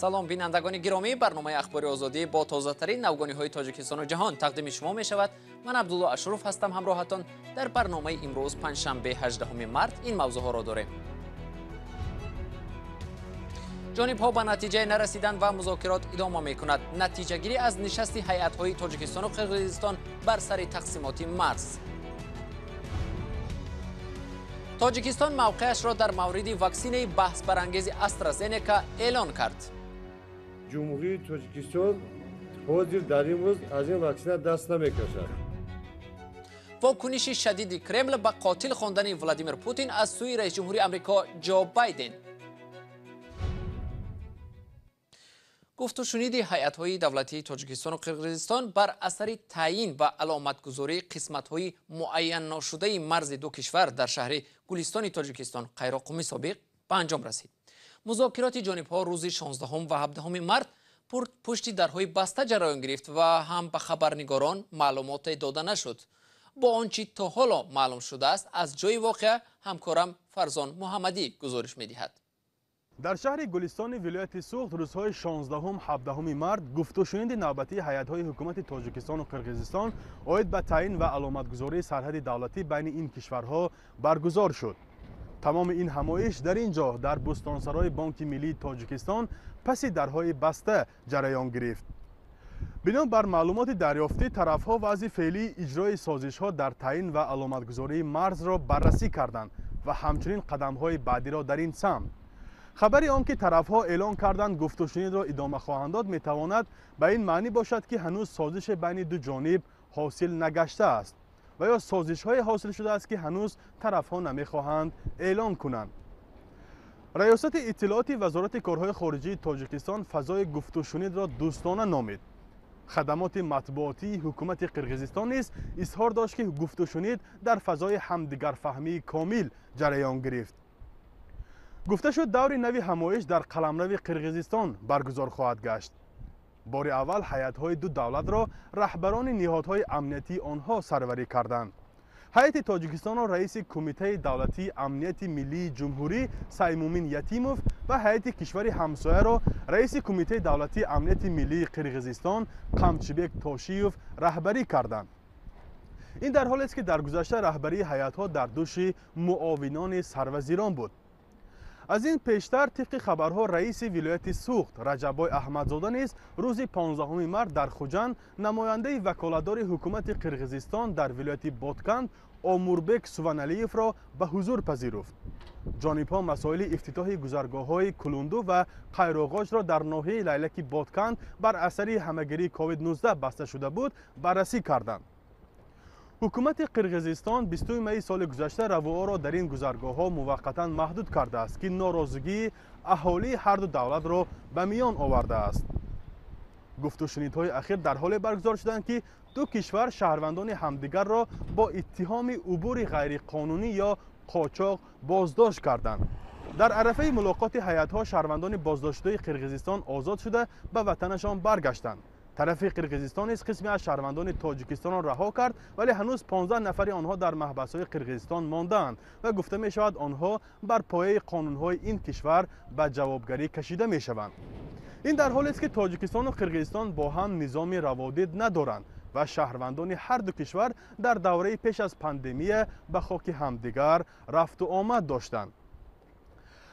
Салом, бинандагони гиромӣ. Барномаи Ахбори Озодӣ бо тозатарин навгониҳои Тоҷикистону ҷаҳон тақдими шумо мешавад. Ман Абдулло Ашуров ҳастам ҳамроҳатон. Дар барномаи имрӯз, панҷшанбе, 18 март, ин мавзӯъҳоро дорем. Ҷонибҳо ба натиҷае нарасиданд ва музокирот идома мекунад. Натиҷагирӣ аз нишасти ҳайатҳои Тоҷикистону Қирғизистон бар сари тақсимоти марз. Тоҷикистон мавқеашро дар мавриди ваксинаи баҳсбарангези AstraZeneca эълон кард. Ҷумҳурии Тоҷикистон ҳозир дар имрӯз аз ин ваксина даст намекашад. Вокуниши шадиди Кремл ба қотил хондани Владимир Путин аз сӯи раисҷумҳури Амрико Ҷо Байден. Гуфтушуниди ҳайатҳои давлатии Тоҷикистону Қирғизистон бар асари таъйин ва аломатгузории қисматҳои муайянношудаи марзи ду кишвар дар шаҳри Гулистони Тоҷикистон, Қайроққуми собиқ, ба анҷом расид. Музокироти ҷонибҳо рӯзи 16 ва 17 март пушти дарҳои баста ҷараён гирифт ва ҳам ба хабарнигорон маълумоте дода нашуд. Бо он чӣ то ҳоло маълум шудааст, аз ҷои воқеа ҳамкорам Фарзон Муҳаммадӣ гузориш медиҳад. Дар шаҳри Гулистони вилояти Суғд рӯзҳои 16-17 март гуфтушуниди навбатии ҳайатҳои ҳукумати Тоҷикистону Қирғизистон оид ба таъин ва аломатгузории сарҳади давлатӣ байни ин кишварҳо баргузор шуд. Тамоми ин ҳамоиш дар ин ҷо, дар бӯстонсарои Бонки Миллии Тоҷикистон, паси дарҳои баста ҷараён гирифт. Бино бар маълумоти дарёфтӣ, тарафҳо вазъи феълии иҷрои созишҳо дар таъин ва аломатгузории марзро баррасӣ карданд ва ҳамчунин қадамҳои баъдиро дар ин самт. Хабари он ки тарафҳо эълон карданд гуфтушунидро идома хоҳанд дод, метавонад ба ин маънӣ бошад, ки ҳанӯз созише байни ду ҷониб ҳосил нагаштааст ва ё созишҳое ҳосил шудааст, ки ҳанӯз тарафҳо намехоҳанд эълон кунанд. Раёсати иттилооти Вазорати корҳои хориҷии Тоҷикистон фазои гуфтушунидро дӯстона номид. Хадамоти матбуотии ҳукумати Қирғизистон низ изҳор дошт, ки гуфтушунид дар фазои ҳамдигарфаҳмии комил ҷараён гирифт. Гуфта шуд, даври нави ҳамоиш дар қаламрави Қирғизистон баргузор хоҳад гашт. Бори аввал ҳайатҳои ду давлатро раҳбарони ниҳодҳои амниятии онҳо сарварӣ карданд. Ҳайати Тоҷикистонро раиси Кумитаи давлатии амнияти миллии ҷумҳурӣ Саймумин Ятимов ва ҳайати кишвари ҳамсояро раиси Кумитаи давлатии амнияти миллии Қирғизистон Қамчибек Тошиев раҳбарӣ карданд. Ин дар ҳолест, ки дар гузашта раҳбарии ҳайатҳо дар дӯши муовинони сарвазирон буд. Аз ин пештар, тибқи хабарҳо, раиси вилояти Суғд Раҷаббой Аҳмадзода низ рӯзи 15 март дар Хуҷанд намояндаи ваколатдори ҳукумати Қирғизистон дар вилояти Ботканд Омурбек Суваналиевро ба ҳузур пазируфт. Ҷонибҳо масоили ифтитоҳи гузаргоҳҳои Кулунду ва Қайроғоҷро дар ноҳияи Лайлаки Ботканд бар асари ҳамагирии COVID-19 баста шуда буд, баррасӣ карданд. Ҳукумати Қирғизистон 20 майи соли гузашта равуоро дар ин гузаргоҳҳо муваққатан маҳдуд кардааст, ки норозигии аҳолии ҳарду давлатро ба миён овардааст. Гуфтушунидҳои ахир дар ҳоле баргузор шуданд, ки ду кишвар шаҳрвандони ҳамдигарро бо иттиҳоми убури ғайриқонунӣ ё қочоқ боздошт карданд. Дар арафаи мулоқоти ҳайатҳо шаҳрвандони боздоштшудаи Қирғизистон озод шуда, ба ватанашон баргаштанд. Тарафи Қирғизистон низ қисме аз шаҳрвандони Тоҷикистонро раҳо кард, вале ҳанӯз 15 нафари онҳо дар маҳбасҳои Қирғизистон мондаанд ва гуфта мешавад, онҳо бар пояи қонунҳои ин кишвар ба ҷавобгарӣ кашида мешаванд. Ин дар ҳолест, ки Тоҷикистону Қирғизистон бо ҳам низоми раводид надоранд ва шаҳрвандони ҳар ду кишвар дар давраи пеш аз пандемия ба хоки ҳамдигар рафту омад доштанд.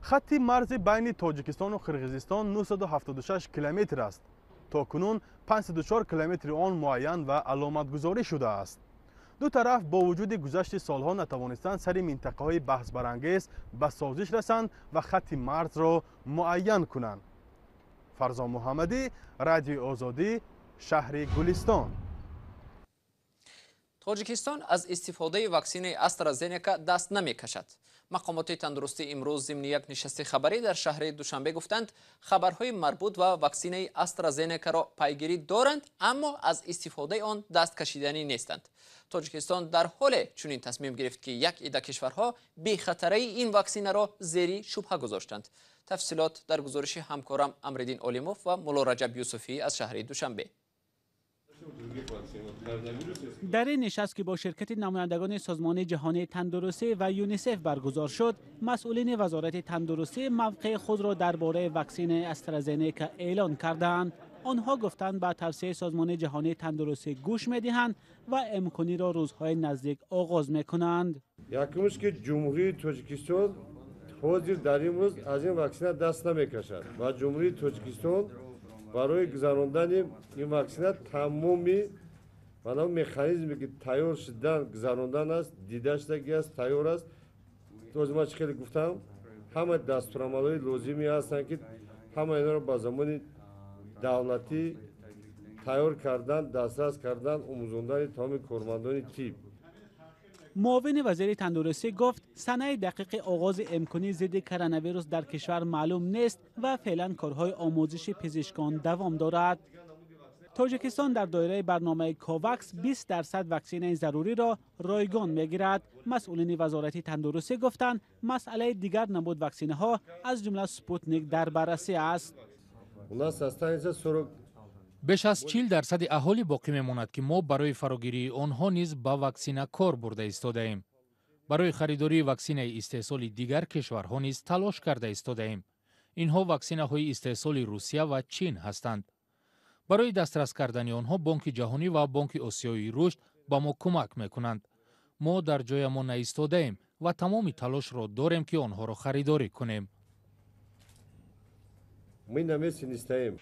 Хатти марзи байни Тоҷикистону Қирғизистон 976 километр аст. То кунун 504 километри он муайян ва аломатгузорӣ шудааст. Ду тараф бо вуҷуди гузашти солҳо натавонистанд сари минтақаҳои баҳсбарангез ба созиш расанд ва хатти марзро муайян кунанд. Фарзон Муҳаммадӣ, Радиои Озодӣ, шаҳри Гулистон. Тоҷикистон аз истифодаи ваксинаи AstraZeneca даст намекашад. Мақомоти тандурустӣ имрӯз зимни як нишасти хабарӣ дар шаҳри Душанбе гуфтанд, хабарҳои марбут ба ваксинаи AstraZeneca-ро пайгирӣ доранд, аммо аз истифодаи он даст кашиданӣ нестанд. Тоҷикистон дар ҳоле чунин тасмим гирифт, ки як ида кишварҳо бехатараи ин ваксинаро зери шубҳа гузоштанд. Тафсилот дар гузориши ҳамкорам Амриддин Олимов ва Мулло Раҷаб Юсуфӣ аз шаҳри Душанбе. Дар ин нишаст, ки бо ширкати намояндагони Созмони Ҷаҳонии Тандурустӣ ва ЮНИСЕФ баргузор шуд, масъулини Вазорати Тандурустӣ мавқеи худро дар бораи ваксинаи Астразенека эълон карданд. Онҳо гуфтанд, ба тавсияи Созмони Ҷаҳонии Тандурустӣ гӯш медиҳанд ва имкониро рӯзҳои наздик оғоз мекунанд. Якумш, ки Ҷумҳурии Тоҷикистон ҳозир дар имрӯз аз ин ваксина даст намекашад ва Ҷумҳурии Тоҷикистон барои гузарондани ин ваксина тамоми манам механизме, ки тайёр шудан, гузарондан аст, дида шудагӣ аст, тайёр аст. Този ман чӣ хеле гуфтам, ҳама дастурамалҳои лозимӣ ҳастанд, ки ҳама инҳоро ба замони давлатӣ тайёр кардан, дастрас кардан, омӯзондани тамоми кормандони тиб. Муовини вазири тандурустӣ гуфт, санаи дақиқи оғози имконии зидди коронавирус дар кишвар маълум нест ва феълан корҳои омӯзиши пизишкон давом дорад. Тоҷикистон дар доираи барномаи Ковакс 20% ваксинаи заруриро ройгон мегирад. Масъулини Вазорати Тандурустӣ гуфтанд, масъалаи дигар намуд ваксинаҳо, аз ҷумла Спутник, дар баррасӣ аст. У нас останется 40. Беш аз 40% аҳолӣ боқӣ мемонад, ки мо барои фарогирии онҳо низ ба ваксина кор бурда истодаем. Барои харидории ваксинаи истеҳсоли дигар кишварҳо низ талош карда истодаем. Инҳо ваксинаҳои истеҳсоли Русия ва Чин ҳастанд. Барои дастрас кардани онҳо Бонки Ҷаҳонӣ ва Бонки Осиёии Рушд ба мо кӯмак мекунанд. Мо дар ҷоямон наистодаем ва тамоми талошро дорем, ки онҳоро харидорӣ кунем. Мы на месте не стоим.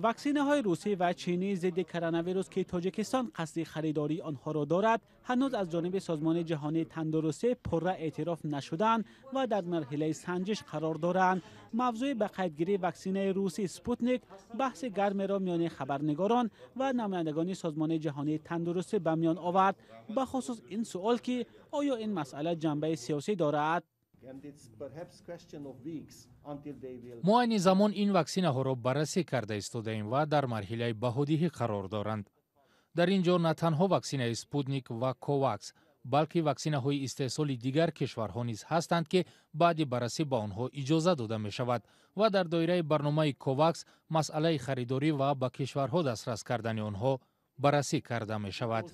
Ваксинаҳои русӣ ва чинии зидди коронавирус, ки Тоҷикистон қасди харидории онҳоро дорад, ҳанӯз аз ҷониби Созмони Ҷаҳонии Тандурустӣ пурра эътироф нашуданд ва дар марҳилаи санҷиш қарор доранд. Мавзӯи ба қайдгирии ваксинаи русӣ Спутник баҳси гармеро миёни хабарнигорон ва намояндагони Созмони Ҷаҳонии Тандурустӣ ба миён овард, бахусус ин суол, ки оё ин масъала ҷанбаи сиёсӣ дорад. Мо айни замон ин ваксинаҳоро баррасӣ карда истодаем ва дар марҳилаи баҳодиҳӣ қарор доранд. Дар ин ҷо на танҳо ваксинаи Спутник ва Ковакс, балки ваксинаҳои истеҳсоли дигар кишварҳо низ ҳастанд, ки баъди баррасӣ ба онҳо иҷоза дода мешавад ва дар доираи барномаи Ковакс масъалаи харидорӣ ва ба кишварҳо дастрас кардани онҳо баррасӣ карда мешавад.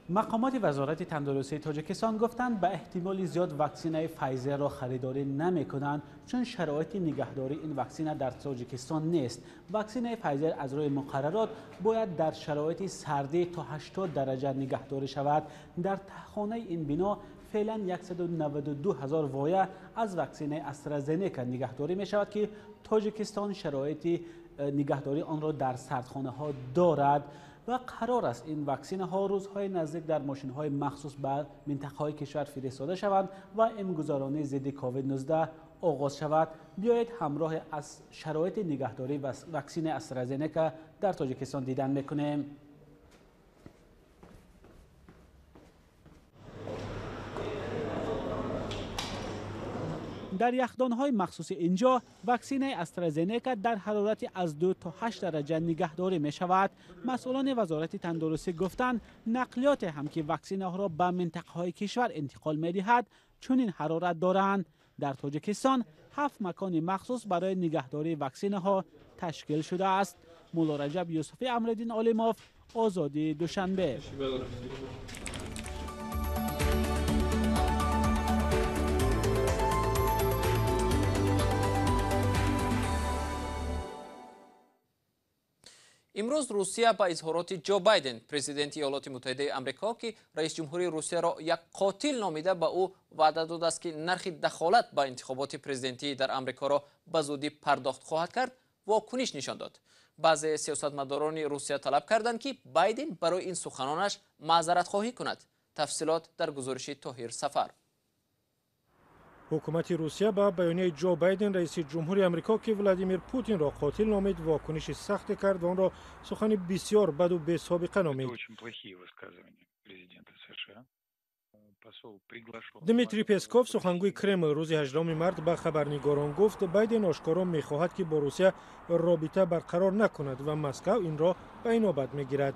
Мақомоти Вазорати Тандурустии Тоҷикистон гуфтанд, ба эҳтимоли зиёд ваксинаи Файзерро харидорӣ намекунанд, чун шароити нигаҳдории ин ваксина дар Тоҷикистон нест. Ваксинаи Файзер аз рӯи муқаррарот бояд дар шароити сардӣ то 80 дараҷа нигаҳдорӣ шавад. Дар таҳхонаи ин бино феълан 192 ҳазор воя аз ваксинаи Астразенека нигаҳдорӣ мешавад, ки Тоҷикистон шароити нигаҳдории онро дар сардхонаҳо дорад ва қарор аст ин ваксинаҳо рӯзҳои наздик дар мошинҳои махсус ба минтақаҳои кишвар фиристода шаванд ва имгузаронии зидди COVID-19 оғоз шавад. Биёед, ҳамроҳ аз шароити нигаҳдории ваксинаи Астразенека дар Тоҷикистон дидан мекунем. Дар яхдонҳои махсуси инҷо ваксинаи Астразенека дар ҳарорати аз 2 то 8 дараҷа нигаҳдорӣ мешавад. Масъулони Вазорати Тандурустӣ гуфтанд, нақлиёте ҳам, ки ваксинаҳоро ба минтақаҳои кишвар интиқол медиҳад, чунин ҳарорат доранд. Дар Тоҷикистон 7 макони махсус барои нигаҳдории ваксинаҳо ташкил шудааст. Муллораҷаб Юсуфӣ, Амриддин Олимов, Озодӣ, Душанбе. Имрӯз Русия ба изҳороти Ҷо Байден, президенти Иёлоти Муттаҳидаи Амрико, ки раис ҷумҳурии Русияро як қотил номида, ба ӯ ваъда додааст, ки нархи дахолат ба интихоботи президентӣ дар Амрикоро ба зудӣ пардохт хоҳад кард, вокуниш нишон дод. Баъзе сиёсатмадорони Русия талаб карданд, ки Байден барои ин суханонаш маъзаратхоҳӣ кунад. Тафсилот дар гузориши Тоҳир Сафар. Ҳукумати Русия ба баёнияи Ҷо Байден, раиси ҷумҳури Амрико, ки Владимир Путинро қотил номид, вокуниши сахте кард ва онро сухани бисёр баду бесобиқа номид. Дмитрий Песков, сухангӯи Кремл, рӯзи 18 март ба хабарнигорон гуфт, Байден ошкоро мехоҳад, ки бо Русия робита барқарор накунад ва Москав инро ба инобат мегирад.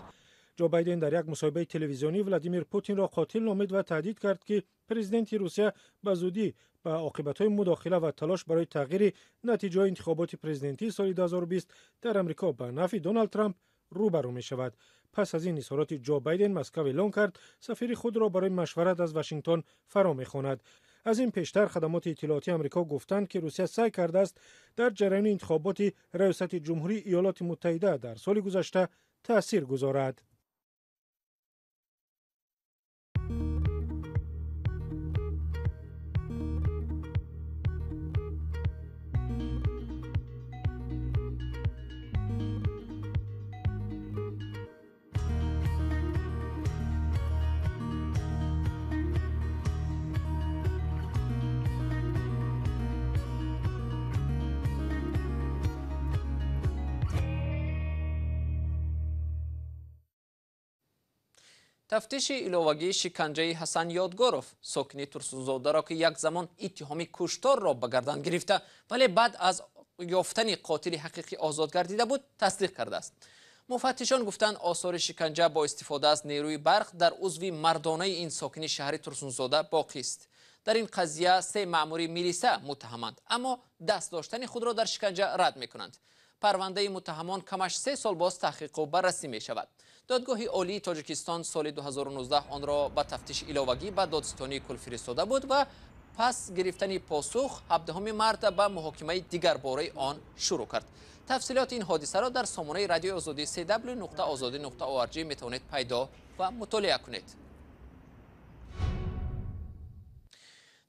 Ҷо Байден дар як мусоҳибаи телевизионӣ Владимир Путинро қотил номид ва таҳдид кард, ки Президенти Русия ба зудӣ ба оқибатҳои мудохила ва талош барои тағйири натиҷаҳои интихоботи президентии соли 2020 дар Амрико ба нафъи Доналд Трамп рӯбарӯ мешавад. Пас аз ин изҳороти Ҷо Байден, Москав эълон кард, сафири худро барои машварат аз Вашингтон фаро мехонад. Аз ин пештар хадамоти иттилоотии Амрико гуфтанд, ки Русия саъй кардааст дар ҷараёни интихоботи раёсати ҷумҳурии Иёлоти Муттаҳида дар соли гузашта таъсир гузорад. Тафтиши иловагии шиканҷаи Ҳасан Ёдгоров, сокини Турсунзодаро, ки як замон иттиҳоми кушторро ба гардан гирифта, вале баъд аз ёфтани қотили ҳақиқӣ озод гардида буд, тасдиқ кардааст. Муфаттишон гуфтанд, осори шиканҷа бо истифода аз нерӯи барқ дар узви мардонаи ин сокини шаҳри Турсунзода боқист. Дар ин қазия се маъмури милиса муттаҳаманд, аммо даст доштани худро дар шиканҷа рад мекунанд. Парвандаи муттаҳамон камаш 3 сол боз таҳқиқу баррасӣ мешавад. Додгоҳи Олии Тоҷикистон соли 2019 онро ба тафтиши иловагӣ ба додситонии кул фиристода буд ва пас гирифтани посух 17 март ба муҳокимаи дигарбораи он шурӯъ кард. Тафсилоти ин ҳодисаро дар сомонаи радиои Озодӣ cw.ozodi.org метавонед пайдо ва мутолиа кунед.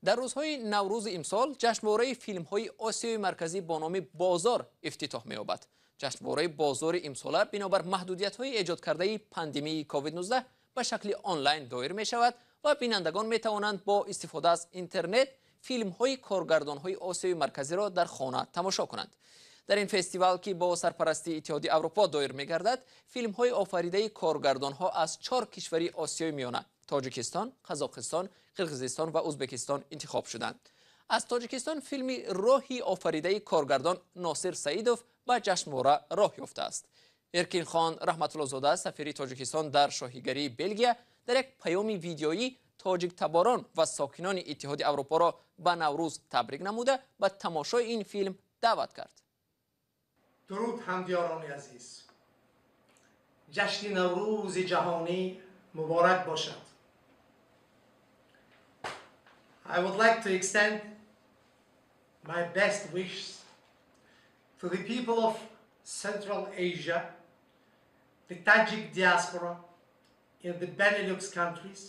Дар рӯзҳои Наврӯзи имсол ҷашнвораи филмҳои Осиёи Марказӣ бо номи Бозор ифтитоҳ меёбад. Ҷашнвораи Бозори имсола бинобар маҳдудиятҳои эҷодкардаи пандемияи COVID-19 ба шакли онлайн доир мешавад ва бинандагон метавонанд бо истифода аз интернет филмҳои коргардонҳои Осиёи Марказиро дар хона тамошо кунанд. Дар ин фестивал, ки бо сарпарастии Иттиҳоди Аврупо доир мегардад, филмҳои офаридаи коргардонҳо аз 4 кишвари Осиёи Миёна Тоҷикистон, Қазоқистон, Қирғизистон ва Ӯзбекистон интихоб шуданд. Аз Тоҷикистон филми роҳи офаридаи коргардон Носир Саидов ба ҷашнвора роҳ ёфтааст. Эркинхон Раҳматуллозода, сафири Тоҷикистон дар шоҳигарии Белгия, дар як паёми видеоӣ тоҷиктаборон ва сокинони Иттиҳоди Аврупоро ба Наврӯз табрик намуда, ба тамошои ин филм даъват кард. Дуруд, ҳамдиёрони азиз! Ҷашни Наврӯзи ҷаҳонӣ муборак бошад. I would like to extend my best wishes to the people of Central Asia, the Tajik diaspora in the Benelux countries,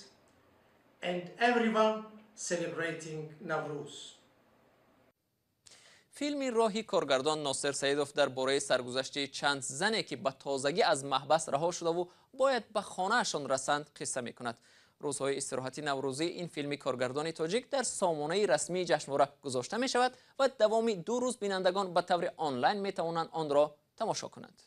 and everyone celebrating Navruz. Филми роҳи коргардон Носир Саидов дар бораи саргузашти чанд зане, ки ба тозагӣ аз маҳбас раҳо шудаву бояд ба хонаашон расанд, қисса мекунад. Рӯзҳои истироҳати наврӯзӣ ин филми коргардони тоҷик дар сомонаи расмии ҷашнвора гузошта мешавад ва давоми 2 рӯз бинандагон ба таври онлайн метавонанд онро тамошо кунанд.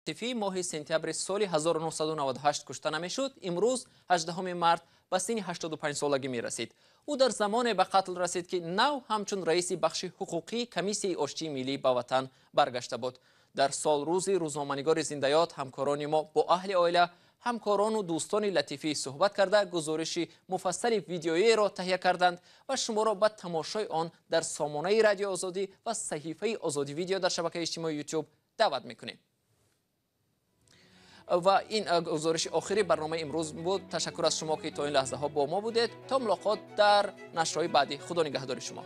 Латифӣ моҳи сентябри соли 1998 кушта намешуд, имрӯз 18 март ба синни 85 солагӣ мерасид. Ӯ дар замоне ба қатл расид, ки нав ҳамчун раиси бахши ҳуқуқии комиссияи оштии миллӣ ба ватан баргашта буд. Дар солрӯзи рӯзноманигори зиндаёт ҳамкорони мо бо аҳли оила, ҳамкорону дӯстони Латифӣ суҳбат карда, гузориши муфассали видеоиро таҳия карданд ва шуморо ба тамошои он дар сомонаи Радиои Озодӣ ва саҳифаи Озодӣ видео дар шабакаи иҷтимоии YouTube даъват мекунем. Ва ин гузориши охири барномаи имрӯз буд. Ташаккур аз шумо, ки то ин лаҳзаҳо бо мо будед. То мулоқот дар нашрҳои баъдӣ, Худо нигаҳдори шумо.